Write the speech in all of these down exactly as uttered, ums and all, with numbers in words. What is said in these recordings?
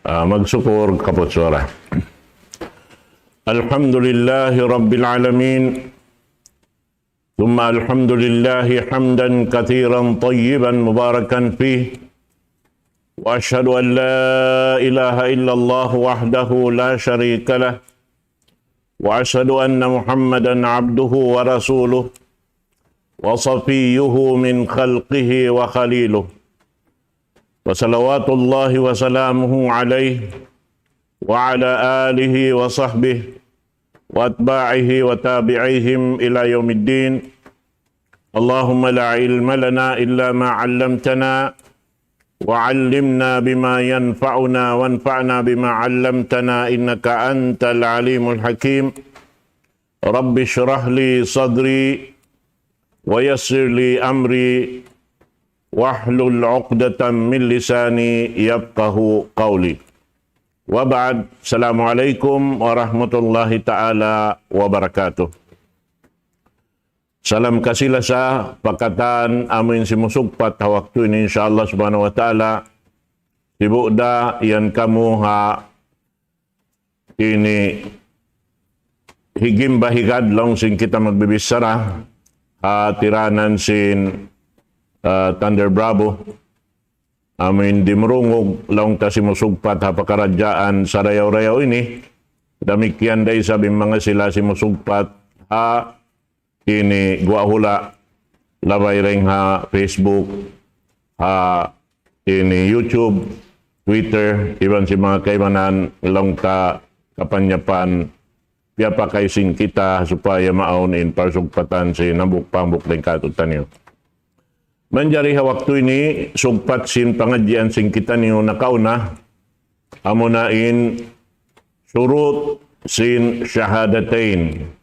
Ah, magsukur, kaput suwara. الحمد لله رب العالمين. ثم الحمد لله حمدا كثيرا طيبا مباركا فيه. وأشهد أن لا إله إلا الله وحده لا شريك له. وأشهد أن محمدا عبده ورسوله وصفيه من خلقه وخليله. وصلوات الله وسلامه عليه وعلى آله وصحبه وأتباعه وتابعيهم إلى يوم الدين. اللهم لا علم لنا إلا ما علمتنا، وعلمنا بما ينفعنا، وانفعنا بما علمتنا، إنك أنت العليم الحكيم. رب اشرح لي صدري، ويسر لي أمري، واحلل عقدة من لساني يفقه قولي. وبعد، السلام عليكم ورحمة الله تعالى وبركاته. Salam kasi-lasa pa katan amuin simusugpat ha waktu ini, insya Allah subhanahu wa ta'ala. Sibu' da yan kamu ha ini higimba higad laung sin kita magbibichara ha tiranan sin, ah, Thunder Bravo. Amuin dimurungug laung ta simusugpat ha pakaradjaan sarayaw-rayaw ini. Damikkiyan da isab in manga sila simusugpat ha ini guwa' hula', labay dayn ha Facebook, ha ini YouTube, Twitter, iban sin manga kaibanan laung ta kapanyapan piyapakay sin kita supaya maawn in parsugpatan sin hambuuk-hambuuk dayn kātu'niyu. Manjari ha waktu ini, sugpat sin pangadjian sin kitaniyu nakauna, amuna in shurut sin shahadatain.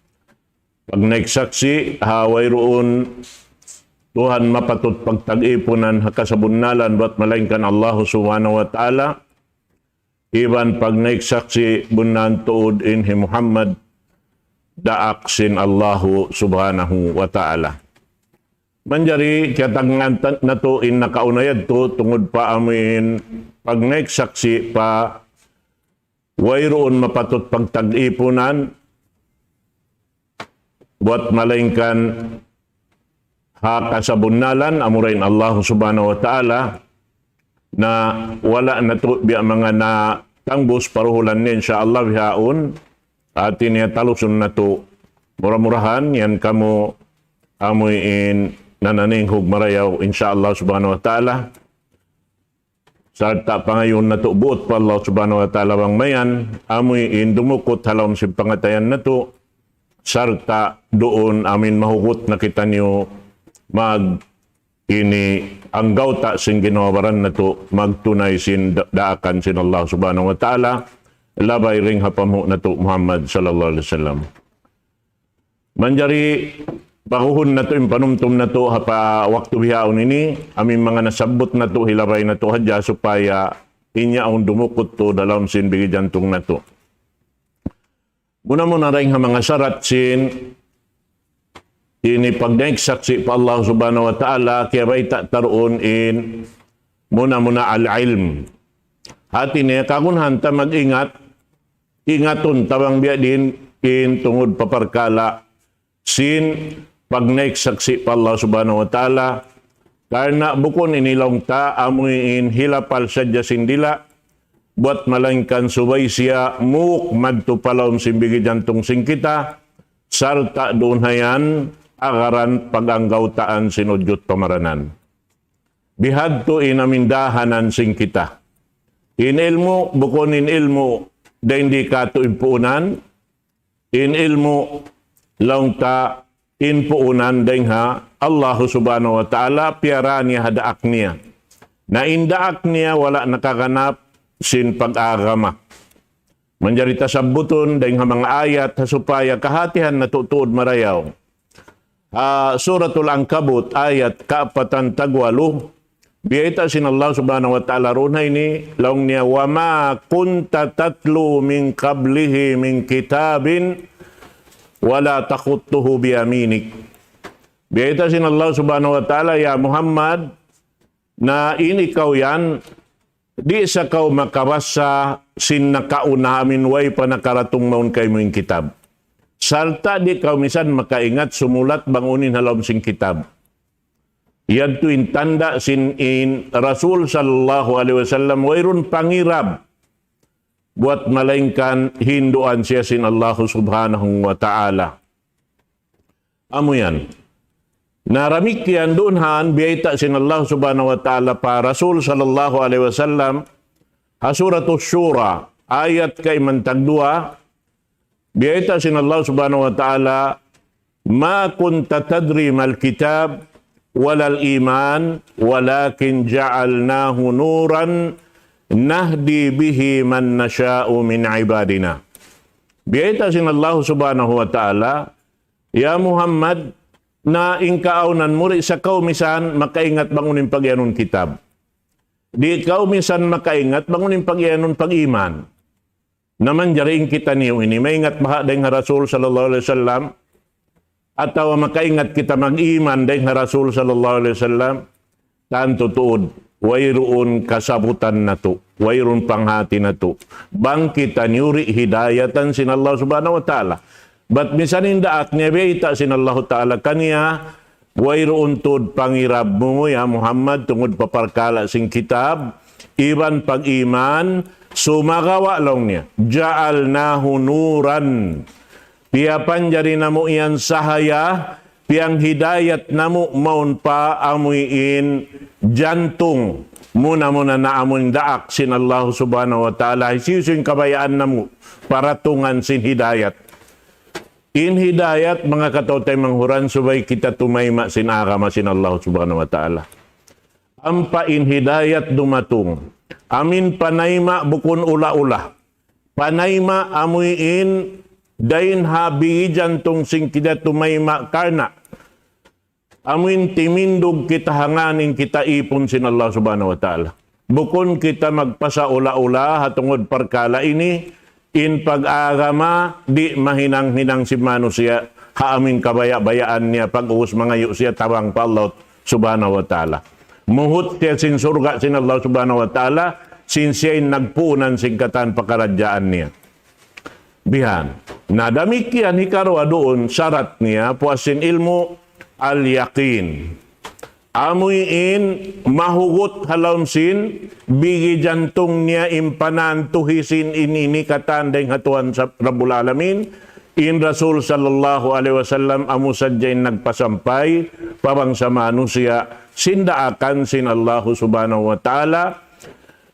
Pagnaik saksi' ha wayruun Tuhan mapatut pagtag-ipunan ha kasabunnalan buwat malaingkan Allah subhanahu wa ta'ala, iban pagnaik saksi' bunnal tuud in hi Muhammad daak sin Allahu subhanahu wa ta'ala. Manjari kiyatagnaan ta-, natu' in nakauna yadtu tungud pa amuin pagnaik saksi' pa wayruun mapatut pagtag-ipunan buwat malaingkan ha kasabunnalan, amura in Allah subhanahu wa ta'ala, na wala' natu' biya' manga natangbus paruhulan niya, insya Allah bihaun, hati niya talusun natu'. Mura-murahan, yan kamu amuin nananinghug marayaw, insya Allah subhanahu wa ta'ala. Sarta' pangayuun natu' buut pa Allah subhanahu wa ta'ala bang mayan, amuin dumukut ha lawm sin pangatayan natu', sarta' duun amuin mahugut na kitaniyu mag ini anggawta' sin ginhawa-baran natu', magtunay sin da-, daakan sin Allah subhanahu wa ta'ala, labay dayn ha panghu' natu' Muhammad sallallahu alayhi wasallam. Manjari, bahuhun natu' in panumtum natu' ha pa waktu bihaun ini, amuin manga nasabbut natu' hilabay natu' hadja supaya in yaun dumukut tuud ha lawm sin bigi jantung natu'. Muna-muna dayn ha manga sarat sin ini pagnaik saksi' pa Allah subhanahu wa ta'ala, kiyabayta' ta duun in muna-muna al-ilm. Hati niya, kagunahan ta mag-ingat, ingatun ta bang biya' diin in tungud pa parkala' sin pagnaik saksi' pa Allah subhanahu wa ta'ala, karna' bukun ini laung ta amuin hilapal sadja sin dila', buwat malaingkan subay siya muuk madtu pa lawm sin bigi jantung sin kita, sarta' duun ha yan agaran pag-anggawtaan sin udjut pamaranan. Bihadtu in amuin dahanan sin kita. In ilmu', bukun in ilmu' dayn di kātu' in puunan, in ilmu' laung ta in puunan dayn ha Allah subhanahu wa ta'ala, piyarā niya ha daak niya. Na in daak niya wala' nakaganap sin pag-agama. Manjari tasabbutun dayn ha manga ayat ha supaya kahatihan natu' tuud marayaw. Ha Suratul Ankabut, ayat kaapatan tagwalu, biyayta' sin Allah subhanahu wa ta'ala duun ha ini, laung niya, وما كنت تتلو من قبله من كتاب ولا تخطه بيمينك. Biyayta' sin Allah subhanahu wa ta'ala, ya Muhammad, na in ikaw yan, Di' sa kaw makabasa sin nakauna amin way pa nakaratung mawn kaymu in kitab. Sarta' di' kaw misan makaingat sumulat bang unu in ha lawm sin kitab. Yadtu in tanda' sin in Rasul sallallahu alayhi wasallam wayruun pangirab buat malaingkan hinduan siya sin Allah subhanahu wa ta'ala. Amu yan. Na damikkiyan duun han biyayta' sin Allah subhanahu wa ta'ala pa Rasul sallallahu alayhi wasallam ha Suratul Shura, ayat kaiman tagduwa, biyayta' sin Allah subhanahu wa ta'ala, ما كنت تدري ما الكتاب ولا الإيمان ولكن جعلناه نورا نهدي به من نشاء من عبادنا. Biyayta' sin Allah subhanahu wa ta'ala, Ya Muhammad, na in kaawnan mu di' sa kaw misan makaingat bang unu in pagiyanun kitab. Di' kaw misan makaingat bang unu in pagiyanun pag-iman. Na manjari in kitaniyu ini, maingat baha' dayng ha Rasul sallallahu alayhi wasallam, atawa makaingat kita mag-iman dayng ha Rasul sallallahu alayhi wasallam, tantu tuud, wayruun kasabutan natu', wayruun panghati natu'. Bang kitaniyu di' hidayatan sin Allah subhanahu wa ta'ala. Bat misan in daak niya biyayta' sin Allah ta'ala kaniya, wayruun tuud pangirab mu, ya Muhammad, tungud pa parkala' sin kitab, iban pag-iman, sumagawa' laung niya, جعلناه نورا. Piyapanjari namu' yan sahaya, piyanghidayat namu' mawn pa amuin jantung. Muna-muna na amuin daak sin Allah subhanahu wa ta'ala. Hisiyu-siyu in kabayaan namu' paratungan sin hidayat. In hidayat, manga kataw-taymanghuran, subay kita tumayma' sin agama sin Allah subhanahu wa ta'ala. Ampa in hidayat dumatung. Amin panayma' bukun ula-ula. Panayma' amuin dayn ha bigi jantung sin kita tumayma' karna' amuin timindug kita ha ngan in kita ipun sin Allah subhanahu wa ta'ala. Bukun kita magpasaula-ula ha tungud parkala' ini, in pag-agama di' mahinang-hinang sin manusiya' ha amuin kabaya'-bayaan niya pag-ubus mangayu' siya tabang pa Allah subhanahu wa ta'ala. Muhut siya sin surga' sin Allah subhanahu wa ta'ala, sin siya in nagpuunan sin katan pakaradjaan niya. Bihan. Na damikkiyan hikaruwa duun sarat niya, puas sin ilmu' al-yaqin. Amuin mahugut ha lawm sin bigi jantung niya in panantuhi sin ini, ini katan dayng ha Tuhan sa-, Rabbul Alamin, in Rasul sallallahu alayhi wasallam amu sadja in nagpasampay pa bangsa manusiya' sin daakan sin Allahu subhanahu wa ta'ala.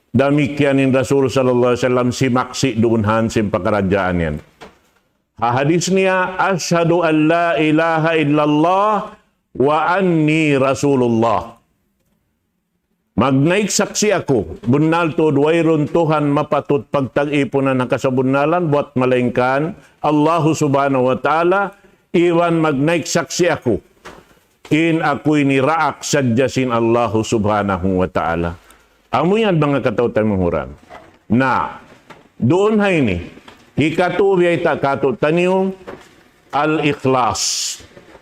Damikkiyan in Rasul sallallahu alayhi wasallam simaksi' duun han sin pakaradjaan yan. Ha hadis niya, أشهد أن لا إله إلا الله وأني رسول الله. Magnaik saksi' aku, bunnal tuud wayruun Tuhan mapatut pagtag-ipunan ha kasabunnalan, buat malaingkan Allahu subhanahu wa ta'ala, iban magnaik saksi' aku, in aku ini daak sadja sin Allahu subhanahu wa ta'ala. Amu yan manga kataw-taymanghuran. Na, duun ha ini, hikatu biyayta' katu'taniyu, al-ikhlas.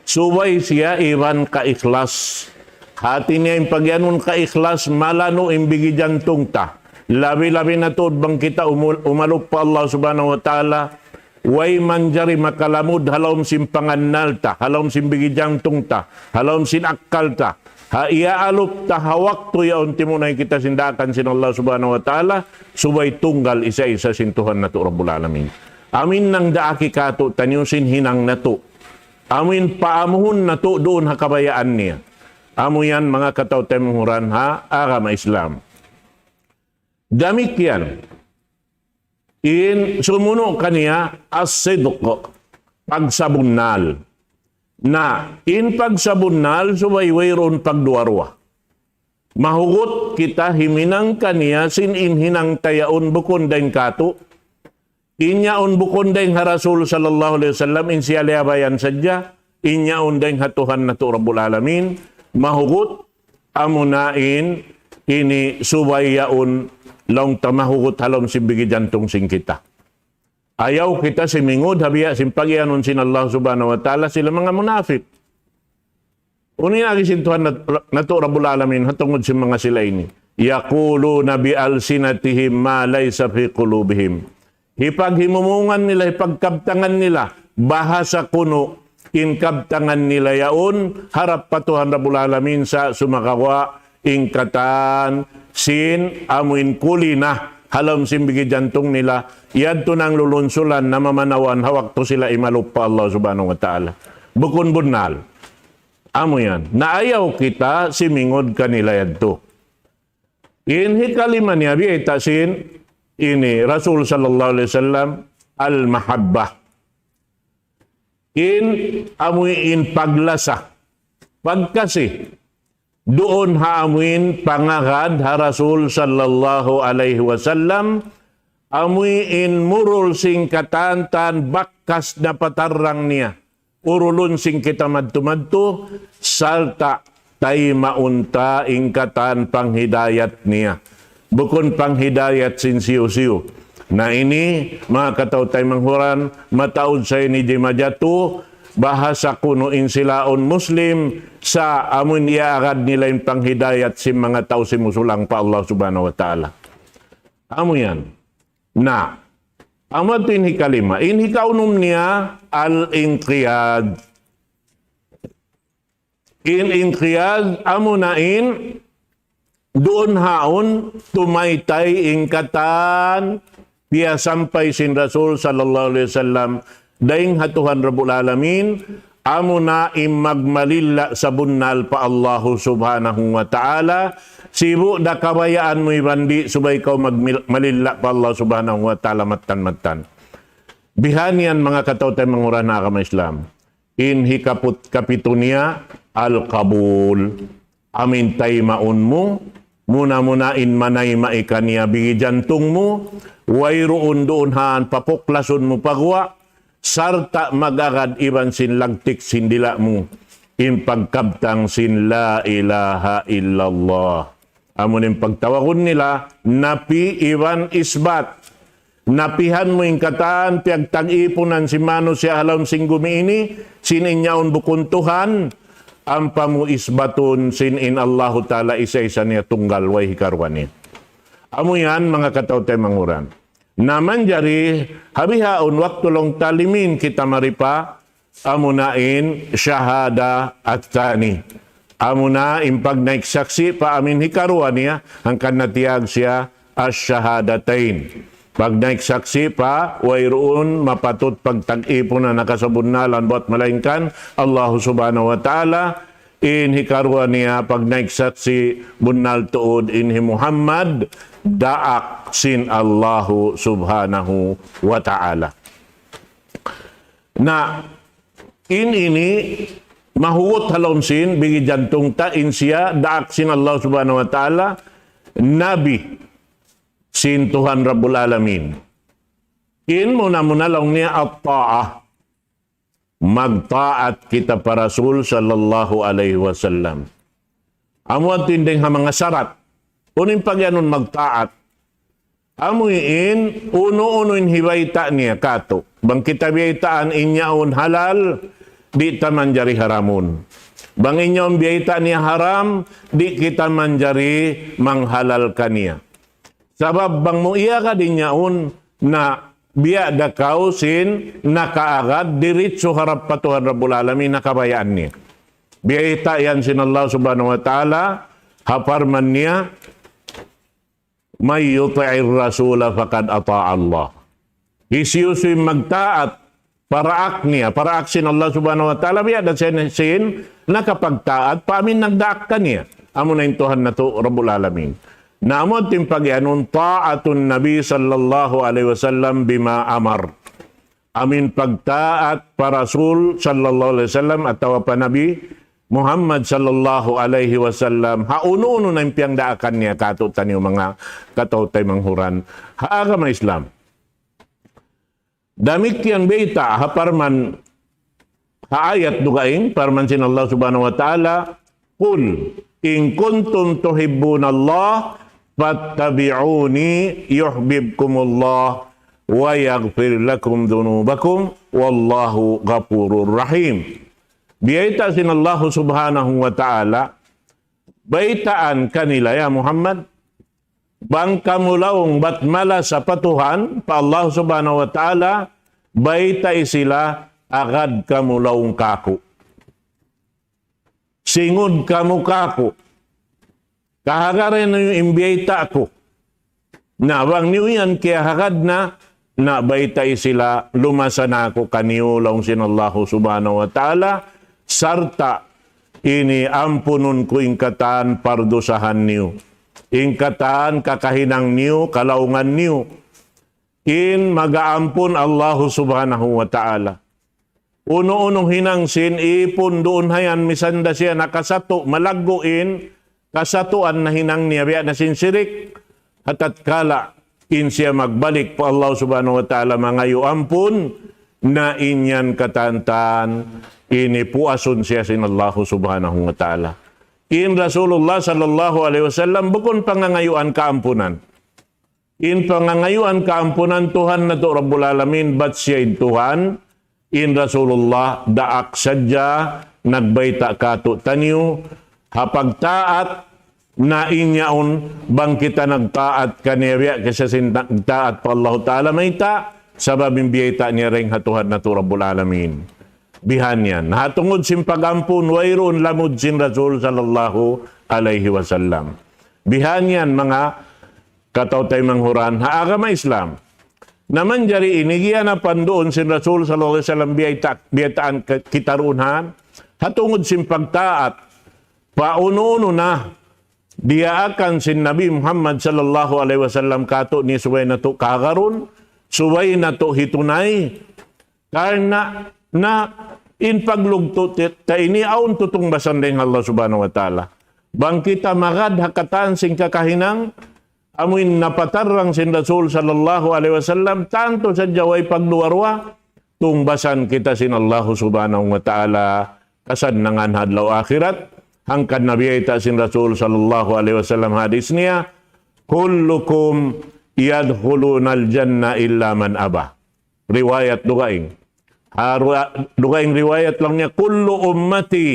Subay siya iban kaikhlas. Hati niya in pagiyanun kaikhlas, malanu' in bigi jantung ta. Labi-labi na tuud bang kita umul-, umalup pa Allah subhanahu wa ta'ala, way manjari makalamud ha lawm sin pangannal ta, ha lawm sin bigi jantung ta, ha lawm sin akkal ta. Ha iyaalup ta ha waktu yaun timunay kita sin daakan sin Allah subhanahu wa ta'ala, subay tunggal isa-isa sin Tuhan natu' Rabbul Alamin. Amuin nangdaak katu'taniyu sin hinang natu'. Amuin paamuhun natu' duun ha kabayaan niya. Amu yan manga kataw-taymanghuran ha agama Islam. Damikkiyan. In sumunu' kaniya as-sidq, pagsabunnal. Na, in pagsabunnal subay wayruun pagduwa-ruwa. Mahugut kita himinang kaniya sin in hinang ta yaun bukun dayng katu'. In yaun bukun dayng ha Rasul sallallahu alayhi wasallam, in siya liyabayan sadja, in yaun dayng ha Tuhan natu' Rabbul Alamin, mahugut, amuna in ini subay yaun laung ta mahugut ha lawm sin bigi jantung sin kita. Ayaw kita simingud ha biya' sin pagiyanun sin Allah subhanahu wa ta'ala sila manga munafik. Unu in agi sin Tuhan nat-, natu' Rabbul Alamin, ha tungud sin manga sila ini. يقولون بألسنتهم ما ليس في قلوبهم. Hipaghimumungan nila, hipagkabtangan nila, bahasa kunu' in kabtangan nila yaun harap pa Tuhan Rabbul Alamin sa' sumagawa' in katan sin amuin kulina ha lawm sin bigi jantung nila, yadtu na in lulunsulan na mamanawan ha waktu sila imalup pa Allah Subhanahu wa Ta'ala. Bukun bunnal. Amu yan. Na ayaw kita simingud kanila yadtu. In hikalima niya, biyayta' sin ini Rasul sallallahu alayhi wasallam, al-mahabbah. In amu in paglasa, pagkasi, duun ha amu in pangagad ha Rasul sallallahu alayhi wasallam, amu in murul sin katan-katan bakas na patarrang niya. Urulun sin kita madtu-madtu, sarta' taymaun ta in katan panghidayat niya. Bukun panghidayat sin siyu-siyu. Na ini, manga kataw-taymanghuran, mataud sa ini di' majatu, bahasa kunu' in sila awn Muslim, sa' amun iyaagad nila in panghidayat sin manga tau simusulang pa Allah Subhanahu wa Ta'ala. Amu yan. Na, amu yadtu in hikalima. In hikaunum niya, al-inqiyad. In inqiyad, amu na in, duun haun, tumaytay in katan, piyasampay sin Rasul sallallahu alayhi wasallam, dayn ha Tuhan Rabbul Alamin, amu na in magmalilla sabunnal pa Allahu Subhanahu wa Ta'ala, sibu' da kabayaan mu iban di' subay kaw magmil-, malilla pa Allah Subhanahu wa Ta'ala mattan-mattan. Bihan yan manga kataw-taymanghuran ha agama Islam. In hikaput-, kapitu niya, al-qabul. Amin taymaun mu, muna-muna in manayma' kaniya bigi jantung mu, wayruun duun han papuklasun mu pa guwa', sarta' mag-agad iban sin lagtik sin dila' mu, in pagkabtang sin la ilaha illallah. Amu in pagtawagun nila, napi iban isbat. Napihan mu in katan, piyagtag-ipunan sin manusiya' ha lawm sin gumi ini, sin in yaun bukun Tuhan, ampa mu isbatun sin in Allahu Ta'ala isa-isa niya tunggal way hikaruwa niya. Amu yan, manga kataw-taymanghuran. Na manjari, ha bihaun waktu laung ta limin kita mari pa, amu na in shahada at-thani. Amu na in pagnaik saksi' pa amin hikaruwa niya, hangkan na tiyawag siya ash-shahadatayn. Pagnaik saksi' pa, wayruun mapatut pagtag-ipunan ha kasabunnalan buwat malaingkan Allah Subhanahu wa Ta'ala, in hikaruwa niya pagnaik saksi' bunnal tuud in hi Muhammad, daak sin Allahu Subhanahu wa Ta'ala. Na, in ini mahugut ha lawm sin, bigi jantung ta in siya, daak sin Allah Subhanahu wa Ta'ala, nabi sin Tuhan Rabbul Alamin. In muna-muna laung niya at-ta'ah. Magtaat kita pa Rasul sallallahu alayhi wasallam. Amu yadtu in dayn ha manga sarat. Unu in pagiyanun magtaat? Amu in unu-unu in hibayta' niya katu'. Bang kita biyaytaan in yaun halal, di' ta manjari haramun. Bang in yaun biyayta' niya haram, di' kita manjari manghalal kaniya. Sabab bang mu iyagad in yaun na biya' da kaw sin nakaagad diritsu harap pa Tuhan Rabbul Alamin na kabayaan niya. Biyayta' yan sin Allah Subhanahu wa Ta'ala, ha parman niya, من يطع الرسول فقد أطاع الله. Hisiyu-siyu in magtaat pa daak niya, pa daak sin Allah Subhanahu wa Ta'ala, biya' da sin, sin nakapagtaat pa amin nagdaak kaniya. Amu na in Tuhan natu' Rabbul Alamin. Na amu in pagiyanun ta'atun Nabi sallallahu alayhi wasallam bima amar. Amin pagtaat pa Rasul sallallahu alayhi wasallam atawa pa Nabi Muhammad sallallahu alayhi wasallam, ha unu-unu na in piyagdaakan niya katu'taniyu manga kataw-taymanghuran ha agama Islam. Damikkiyan bayta' ha parman, ha ayat dugaing, parman sin Allah Subhanahu wa Ta'ala, قل إن كنتم تحبون الله فاتبعوني يحببكم الله ويغفر لكم ذنوبكم والله غفور رحيم. Biyayta' sin Allah Subhanahu wa Ta'ala, baytaan kanila, ya Muhammad, Bang kamu laung bat malasa pa Tuhan, pa Allah Subhanahu wa Ta'ala, baytai sila, agad kamu laung kaku'. Singud kamu kaku'. Kahagaran niyu in biyayta' ku. Na bang niyu yan kiyahagad na, na baytai sila, lumasa na aku kaniyu laung sin Allahu Subhanahu wa Ta'ala, sarta' ini ampunun ku in katan pardusahan niyu. In katan kakahinang niyu, kalaungan niyu. In mag-aampun Allahu Subhanahu wa Ta'ala. Unu-unu hinang sin ipun duun hayan misan da siya nakasatu', malaggu' in kasatuan nahinang niya biya' na sin sirik, ha tatkala in siya magbalik pa Allah Subhanahu wa Ta'ala mangayu' ampun, na in yan katantan ini puasun siya sin Allah Subhanahu wa Ta'ala. In Rasulullah sallallahu alayhi wasallam bukun pangangayuan kaampunan. In pangangayuan kaampunan Tuhan natu' Rabbul Alamin, bat siya in Tuhan, in Rasulullah daak sadja nagbayta' kātu'niyu, ha pagtaat na in yaun bang kita nagtaat kaniya biya' kaysa sin nagtaat pa Allahu Ta'ala mayta', sabab in biyayta' niya dayn ha Tuhan natu' Rabbul Alamin. Bihan yan. Ha tungud sin pag-ampun, wayruun lamud sin Rasul sallallahu alayhi wasallam. Bihan yan, manga kataw-taymanghuran ha agama Islam. Na manjari ini giyanapan duun sin Rasul sallallahu alayhi wasallam biyayta', biyaytaan ka-, kita duun ha, ha tungud sin pagtaat, pa unu-unu na diyaakan sin Nabi Muhammad sallallahu alayhi wasallam kātu'niyu subay natu' kahagarun, subay natu' hitunay, karna' na in paglugtu' ti-, ta ini awn tutungbasan dayn Allah Subhanahu wa Ta'ala. Bang kita magad ha katan sin kakahinang, amuin napatarrang sin Rasul sallallahu alayhi wasallam, tantu sadja way pagduwa-ruwa, tungbasan kita sin Allah Subhanahu wa Ta'ala, kasannangan ha adlaw akhirat, hangkan na biyayta' sin Rasul sallallahu alayhi wasallam hadis niya, كلكم يدخلون الجنة إلا من أبى. Riwayat dugaing. Ha, ru-, dugaing riwayat laung niya, كل أمتي,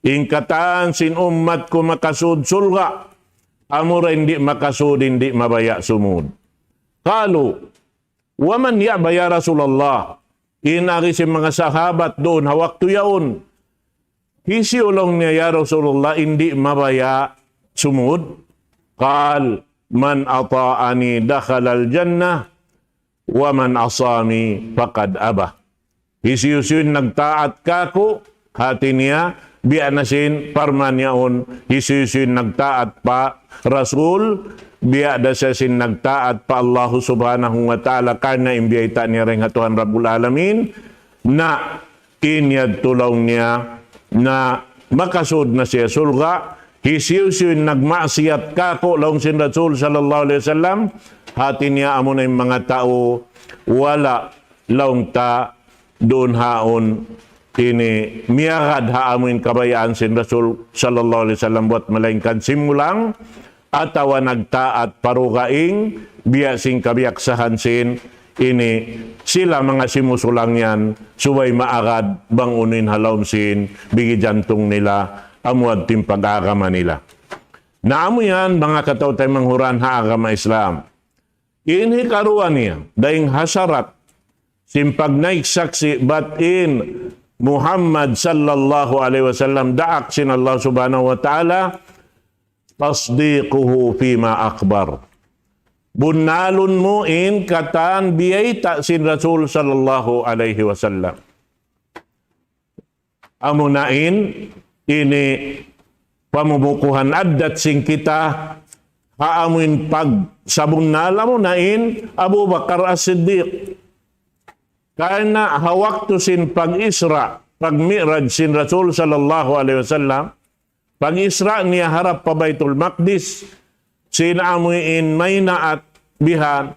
in katan sin ummat ku makasud surga', amura in di' makasud, in di' mabaya' sumud. قالوا: ومن يأبى يا رسول الله؟ In agi sin manga sahabat duun ha waktu yaun, hisiyu laung niya, ya Rasulullah, in di' mabaya' sumud? قال: من أطاعني دخل الجنة ومن عصاني فقد أبى. Hisiyu-siyu in nagtaat kāku', hati niya, biya' na sin parman yaun, hisiyu-siyu in nagtaat pa Rasul, biya' da siya sin nagtaat pa Allahu Subhanahu wa Ta'ala, karna' in biyayta' niya dayn ha Tuhan Rabbul Alamin, na in yadtu laung niya, na makasud na siya surga', hisiyu-siyu in nagmaksiyat kāku' laung sin Rasul sallallahu alayhi wasallam, hati niya amuna in manga tau, wala' laung ta duun haun ini miyagad ha amuin kabayaan sin Rasul sallallahu alayhi wasallam buwat malaingkan simulang, atawa nagtaat pa dugaing, biya' sin kabiyaksahan sin ini sila manga simusulang yan, subay maagad bang unu in ha lawm sin bigi jantung nila, amu yadtu in pag-agama nila. Na amu yan, manga kataw-taymanghuran ha agama Islam. In hikaruwa niya, dayn ha sarat sin pagnaik saksi' bat in Muhammad sallallahu alayhi wasallam daak sin Allah Subhanahu wa Ta'ala, تصديقه فيما أخبر. Bunnalun mu in katan biyayta' sin Rasul sallallahu alayhi wasallam. Amuna in ini pamumukuhan addat sin kita, ha amuin pagsabunnal, amuna in Abu Bakar As-Siddiq. Karna' ha waktu sin pag-Isra, pag-Mi'raj sin Rasul sallallahu alayhi wasallam, pag-Isra niya harap pa Baytul Maqdis, sin amuin maynaat bihan,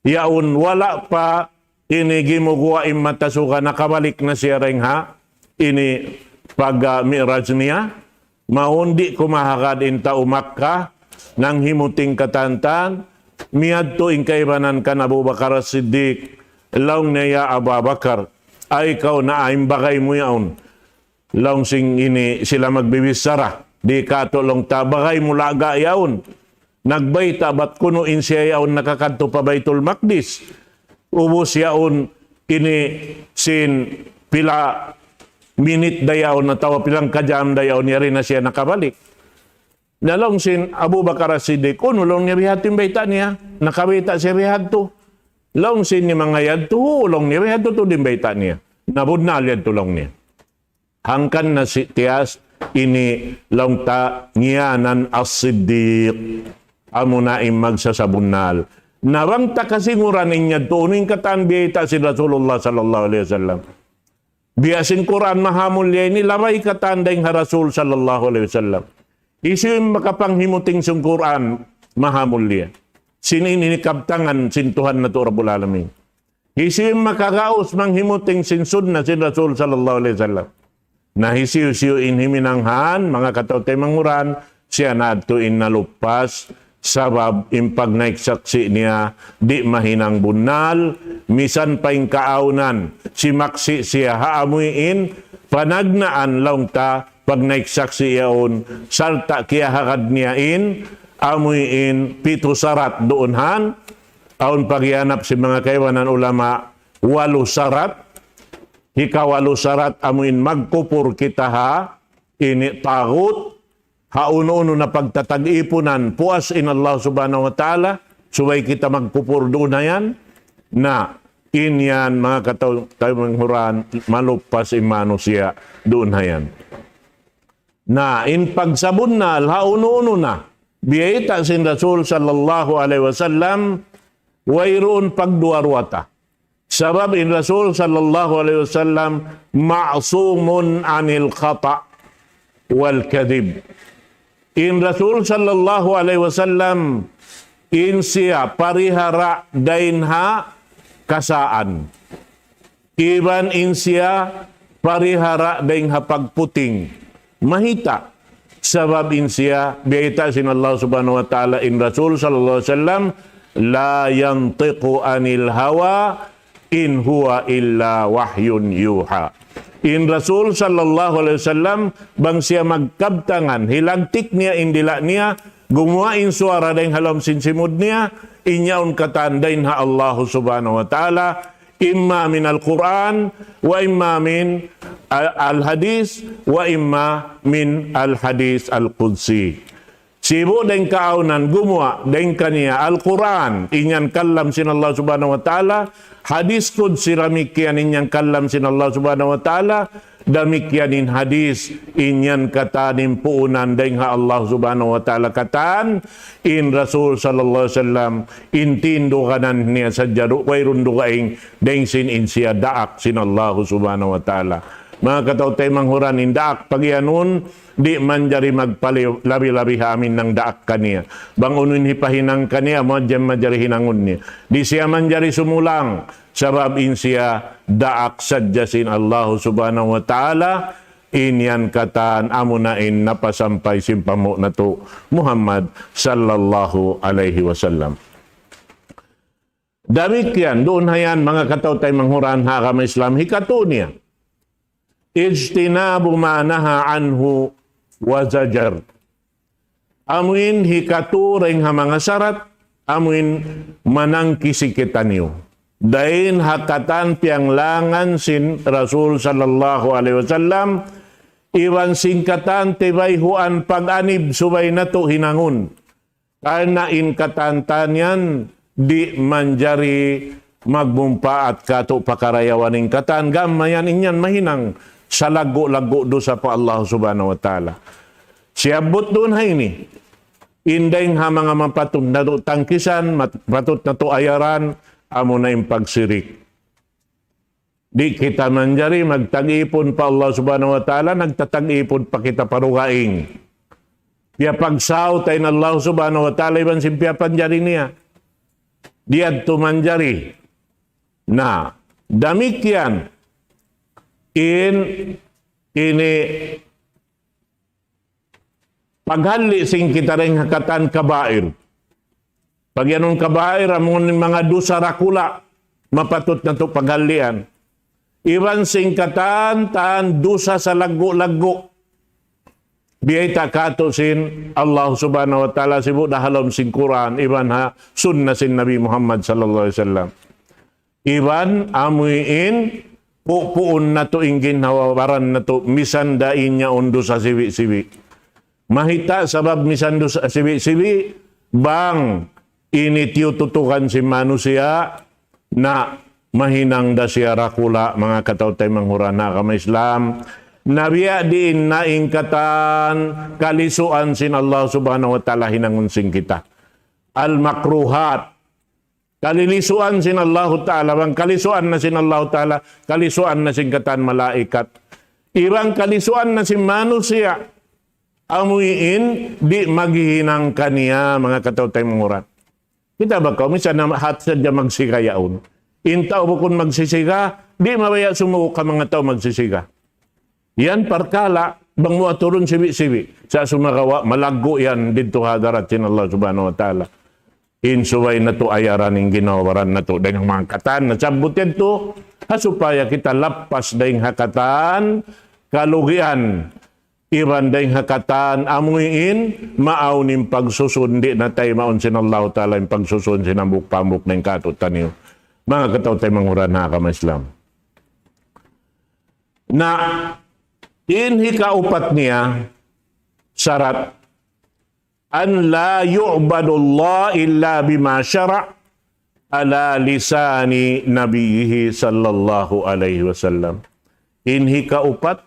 yaun wala' pa ini gimuguwa' in mata suga nakabalik na siya dayn ha ini pag-Mi'raj niya. Mawn di' kumahagad in tau Makkah, nanghimuting katantan, miyadtu in kaibanan kan Abu Bakar As-Siddiq, laung niya, "Ya Abu Bakar, ay kaw na in bagay mu yaun." Laung sin ini sila magbibichara, di' katu' laung ta bagay mu laga yaun. Nagbayta' bat kunu' in siya yaun nakakadtu pa Baitul Maqdis. Ubus yaun ini sin pila minit dayaun atawa pilang kajam dayaun yari na siya nakabalik. Na laung sin Abu Bakar As-Siddiq, "Unu," laung niya, "bihadtu in bayta' niya, nakabayta' siya bihadtu." Laung sin ini manga yadtu, "Uu," laung niya, "bihadtu tuud in bayta' niya. Na bunnal yadtu," laung niya. Hangkan na si tiyas ini laung ta ngiyanan As-Siddiq. Amuna in magsasabunnal. Na bang ta kasinguran in yadtu, unu in katan biyayta' sin Rasulullah sallallahu alayhi wasallam. Biya' sin Qur'an mahamulliya ini, labay katan dayn ha Rasul sallallahu alayhi wasallam. Hisiyu in makapanghimuting sin Qur'an mahamulliya? Sin ini kabtangan sin Tuhan natu' Rabbul Alamin. Hisiyu in makagaus manghimuting sin sunna sin Rasul sallallahu alayhi wasallam? Na hisiyu-siyu in himinang han, manga kataw-taymanghuran, siya na yadtu in naluppas, sabab in pagnaik saksi' niya di' mahinang bunnal, misan pa in kaawnan, simaksi' siya ha amuin panagnaan laung ta, pagnaik saksi' yaun, sarta' kiyahagad niya in, amuin pitu sarat duun han, awn paghiyanap sin manga kaibanan ulama, walu sarat, hikawalu sarat amuin magkupur kita ha ini tagut, ha unu-unu na pagtatag-ipunan puas in Allah Subhanahu wa Ta'ala, subay kita magkupur duun ha yan. Na, in yan, manga kataw-, taymanghuran, maluppas in manusiya' duun ha yan. Na, in pagsabunnal, ha unu-unu na, biyayta' sin Rasul sallallahu alayhi wasallam, wayruun pagduwa-ruwa ta. Sabab in Rasul sallallahu alayhi wasallam ma'sumun anil khata' wal kadhib. In Rasul sallallahu alayhi wasallam in siya parihara dayn ha kasaan. Iban in siya parihara dayn ha pagputing. Mahita'. Sabab in siya, biyayta' sin Allah Subhanahu wa Ta'ala in Rasul sallallahu alayhi wasallam, لا ينطق عن الهوى إن هو إلا وحي يوحى. In Rasul sallallahu alayhi wasallam, bang siya magkabtangan, hilagtik niya in dila' niya, gumuwa' in suwara dayn ha lawm sin simud niya, in yaun katan dayn ha Allah Subhanahu wa Ta'ala, إما من القرآن، وإما من ال-، الحديث، وإما من الحديث القدسي. Sibu' dayn kaawnan gumuwa' dayn kaniya Al-Qur'an, in yan kalam sin Allah Subhanahu wa Ta'ala, hadis qudsi damikkiyan in yan kalam sin Allah Subhanahu wa Ta'ala, damikkiyan in hadis, in yan katan in puunan dayn ha Allah Subhanahu wa Ta'ala katan, in Rasul sallallahu alayhi wasallam, in tinduganan niya sadja du-, wayruun dugaing, dayn sin in siya daak sin Allah Subhanahu wa Ta'ala. Manga kataw-taymanghuran, in daak pagiyanun, di' manjari magpali-, labi-labi ha amin nangdaak kaniya. Bang unu in hipahinang kaniya, amu yan manjari hinangun niya. Di' siya manjari sumulang, sabab in siya daak sadja sin Allah Subhanahu wa Ta'ala, in yan katan amuna in napasampay sin panghu' natu' Muhammad sallallahu alayhi wasallam. Damikkiyan, duun ha yan, manga kataw-taymanghuran ha agama Islam, hikatu niya. اجتناب ما نهى عنه وزجر. Amuin hikatu dayn ha manga sarat, amuin manangkisi kitaniyu. Dayn ha katan piyanglangan sin Rasul sallallahu alayhi wasallam, iban sin katan tibayhuan pag-anib subay natu' hinangun. Karna' in katan-katan yan, di' manjari magmumpaat katu' pakarayawan in katan, gam mayan in yan mahinang salaggu'-laggu' dusa pa Allah Subhanahu wa Ta'ala. Siyabbut duun ha ini, in dayn ha manga mapatut natu' tangkisan, mat-, patut natu' ayaran, amuna in pagsirik. Di' kita manjari magtag-ipun pa Allah Subhanahu wa Ta'ala, nagtatag-ipun pa kita pa dugaing. Piyapagsaw ta in Allah Subhanahu wa Ta'ala iban sin piyapanjari niya. Di' yadtu manjari. Na, damikkiyan in ini paghalli' sin kita dayn ha katan kabair. Pagiyanun kabair, amun manga dusa dakula', mapatut natu' paghallian. Iban sin katan-katan dusa salaggu'-laggu'. biyayta' kātu' sin Allah Subhanahu wa Ta'ala sibu' da ha lawm sin Qur'an, iban ha sunnah sin Nabi Muhammad sallallahu alayhi wasallam. Iban amuin pupuun natu' in ginhawa-baran natu' misan da in yaun dusa sibi'-sibi'. Mahita' sabab misan dusa sibi'-sibi', bang ini tiyututukan sin manusiya', na mahinang da siya dakula', manga kataw-taymanghuran ha agama Islam. Na biya' diin na in katan kalisuan sin Allah Subhanahu wa Ta'ala hinangun sin kita. Al-makruhat. Kalilisuan sin Allahu Ta'ala, bang kalisuan na sin Allahu Ta'ala, kalisuan na sin katan malaikat. Iban kalisuan na sin manusiya', amuin di' maghihinang kaniya, manga kataw-taymanghuran. Kita' ba kaw, misan na hat sadja magsiga yaun. In tau bukun magsiga, di' mabaya' sumuuk ha manga tau magsiga. Yan parkala', bang mu aturun sibi'-sibi'. Sa' sumagawa', malaggu' yan didtu ha hadarat sin Allah Subhanahu wa Ta'ala. In subay natu' ayaran in ginhawa-baran natu'. Dayn ha manga katan nasabbut yadtu, ha supaya kita lappas dayn ha katan kalugian. Iban dayn ha katan amuin, maawn in pagsusun, di' na taymaun sin Allahu Ta'ala in pagsusun sin hambuuk-hambuuk dayn kātu'niyu. Manga kataw-taymanghuran ha agama Islam. Na, in hikaupat niya, sarat, أن لا يعبد الله إلا بما شرع على لسان نبيه صلى الله عليه وسلم. In hikaupat,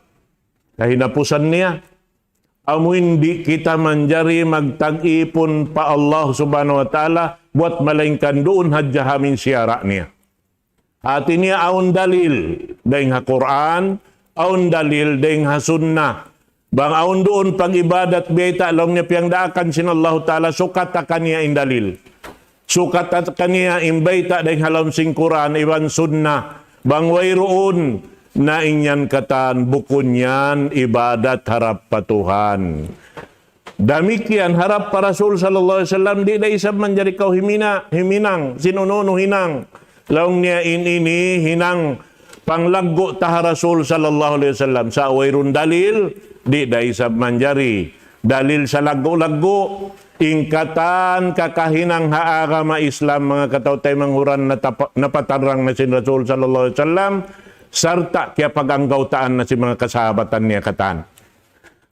kahinapusan niya, amuin di' kita manjari magtag-ipun pa Allah Subhanahu wa Ta'ala, buat malaingkan duun hadja ha amu in siyara' niya. Hati niya awn dalil dayn ha Qur'an, awn dalil dayn ha Sunnah. Bang awn duun pag-ibadat biyayta' laung niya piyangdaakan sin Allahu Ta'ala, sukata kaniya in dalil. Sukata kaniya in bayta' dayn ha lawm sin Qur'an iban Sunnah. Bang wayruun, na in yan katan bukun yan ibadat harap pa Tuhan. Damikkiyan harap pa Rasul sallallahu alayhi wasallam, di' da isab manjari kaw himina-, himinang, sin unu-unu hinang. Laung niya in ini hinang panglaggu' ta ha Rasul sallallahu alayhi wasallam. Sa' wayruun dalil, di' da isab manjari. Dalil sa laggu'-laggu', in katan kakahinang ha agama Islam, manga kataw-taymanghuran, natapa-, napatarrang na sin Rasul sallallahu alayhi wasallam, sarta' kiyapag-anggawtaan na sin manga kasahabatan niya katan.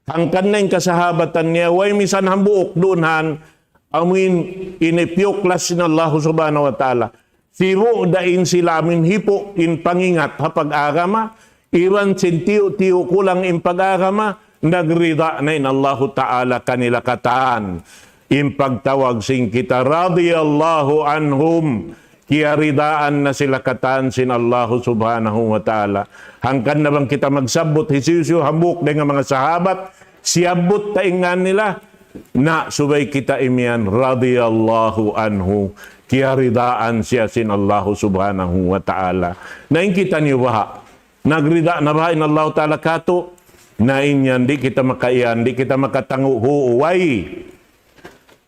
Hangkan na in kasahabatan niya, way misan hambuuk duun han, amuin ini piyuklas sin Allahu Subhanahu wa Ta'ala. Sibu' da in sila amuin hipu' in pangingat ha pag-agama, iban sin tiyu'-tiyu' kulang in pag-agama, nagrida na in Allahu Ta'ala kanila katan. In pagtawag sin kita, radiyallahu anhum. Kiyaridaan na sila katan sin Allahu Subhanahu wa Ta'ala. Hangkan na bang kita magsabbut hisiyu-siyu hambuuk dayn ha manga sahabat, siyabbut ta in ngan nila, na subay kita imiyan, radiyallahu anhu, kiyaridaan siya sin Allahu Subhanahu wa Ta'ala. Na in kitaniyu baha', nagrida na baha' in Allahu Ta'ala kātu', na in yan di' kita makaiyan, di' kita makatangu', huway.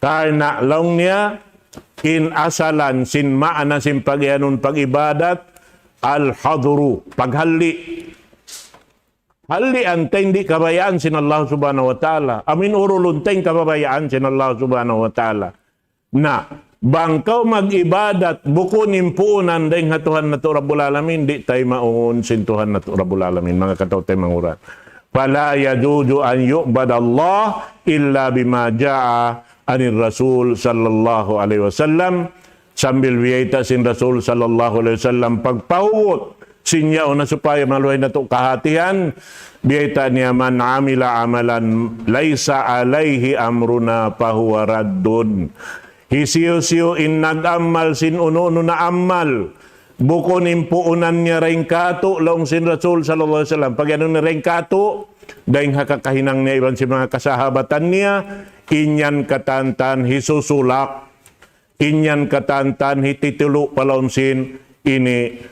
Karna' laung niya, in asalan sin maana sin pag-iyanun pag-ibadat, al-hadru, paghalli'. Halli'an ta in di' kabayaan sin Allah Subhanahu wa Ta'ala. Amuin urulun ta in kabayaan sin Allah Subhanahu wa Ta'ala. Na, bang kaw mag-ibadat, bukun in puunan dayn ha Tuhan natu' Rabbul Alamin, di' taymaun sin Tuhan natu' Rabbul Alamin, manga kataw-taymanghuran. فلا يجوز أن يعبد الله إلا بما جاء عن الرسول صلى الله عليه وسلم. Sambil biyayta' sin Rasul sallallahu alayhi wasallam pagpahugut sin yaun na supaya maluhay natu' kahatihan, biyayta' niya, من عمل عملا ليس عليه أمرنا فهو رد. Hisiyu-siyu in nag-amal sin unu-unu na amal, bukun in puunan niya dayn kātu', laung sin Rasul sallallahu alayhi wasallam. Pag-anu niya dayn kātu', dayn ha kakahinang niya iban sin manga kasahabatan niya, in yan katantan hisusulak, in yan katantan hititulu' pa lawm sin ini,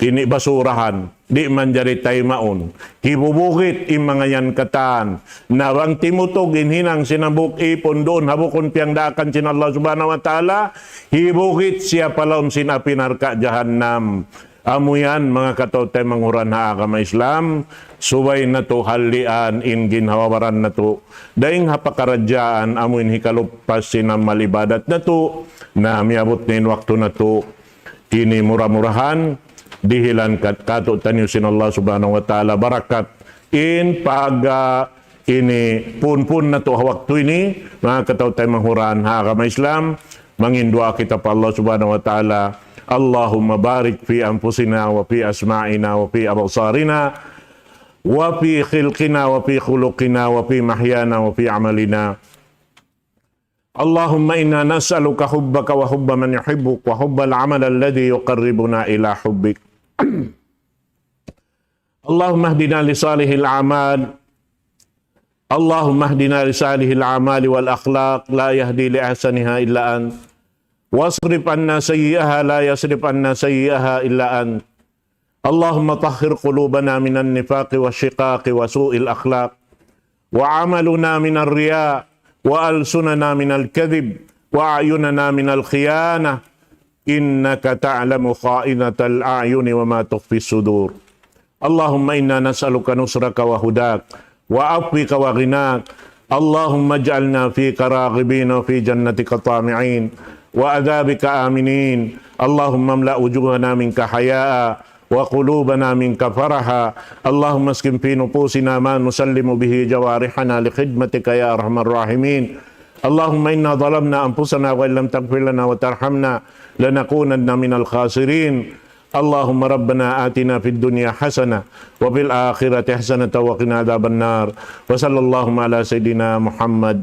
ini basurahan. Di' manjari taymaun. Hibubugit in manga yan katan. Na bang timutug in hinang sin hambuuk ipun duun ha bukun piyangdaakan sin Allah Subhanahu wa Ta'ala, hibugit siya pa lawm sin api narka' jahannam. Amu yan, manga kataw-taymanghuran ha agama Islam, subay natu' hallian in ginhawa-baran natu'. Dayng ha pakaradjaan, amu in hikaluppas sin amal ibadat natu', na miyabut na in waktu natu'. Ini mura-murahan, dihilan kat-, katu'taniyu sin Allah Subhanahu wa Ta'ala barakat in pag, ah, ini pun-pun natu' ha waktu ini, manga kataw-taymanghuran ha agama Islam, mangin duwaa kita pa Allah Subhanahu wa Ta'ala. اللهم بارك في أنفسنا وفي أسماعنا وفي أبصارنا وفي خلقنا وفي خلقنا وفي محيانا وفي عملنا. اللهم إنا نسألك حبك وحب من يحبك وحب العمل الذي يقربنا إلى حبك. اللهم اهدنا لصالح الأعمال. اللهم اهدنا لصالح الأعمال والأخلاق، لا يهدي لأحسنها إلا أنت. واصرف عنا سيئها، لا يصرف عنا سيئها إلا أنت. اللهم طهر قلوبنا من النفاق والشقاق وسوء الأخلاق، وعملنا من الرياء، وألسننا من الكذب، وأعيننا من الخيانة، إنك تعلم خائنة الأعين وما تخفي الصدور. اللهم إنا نسألك نصرك وهداك وعفوك وغناك. اللهم اجعلنا فيك راغبين وفي جنتك طامعين وعذابك آمنين. اللهم املأ وجوهنا منك حياء وقلوبنا منك فرحا. اللهم اسكن في نفوسنا ما نسلم به جوارحنا لخدمتك يا أرحم الراحمين. اللهم إنا ظلمنا أنفسنا وإن لم تغفر لنا وترحمنا لنكونن من الخاسرين. اللهم ربنا آتنا في الدنيا حسنة وفي الآخرة حسنة وقنا عذاب النار. وصلى اللهم على سيدنا محمد.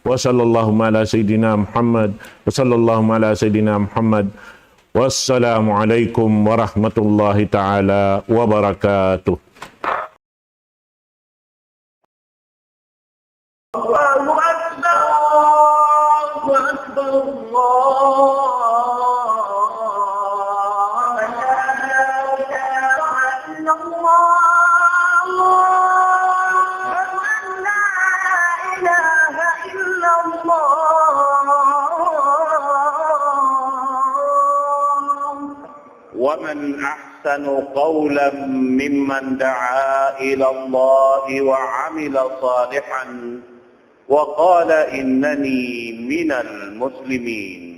وصلى اللهم على سيدنا محمد. وصلى اللهم على سيدنا محمد. والسلام عليكم ورحمة الله تعالى وبركاته. الله أكبر، الله أكبر، الله لا إله إلا الله. أشهد أن لا إله إلا الله. ومن أحسن قولا ممن دعا إلى الله وعمل صالحا وقال إنني من المسلمين.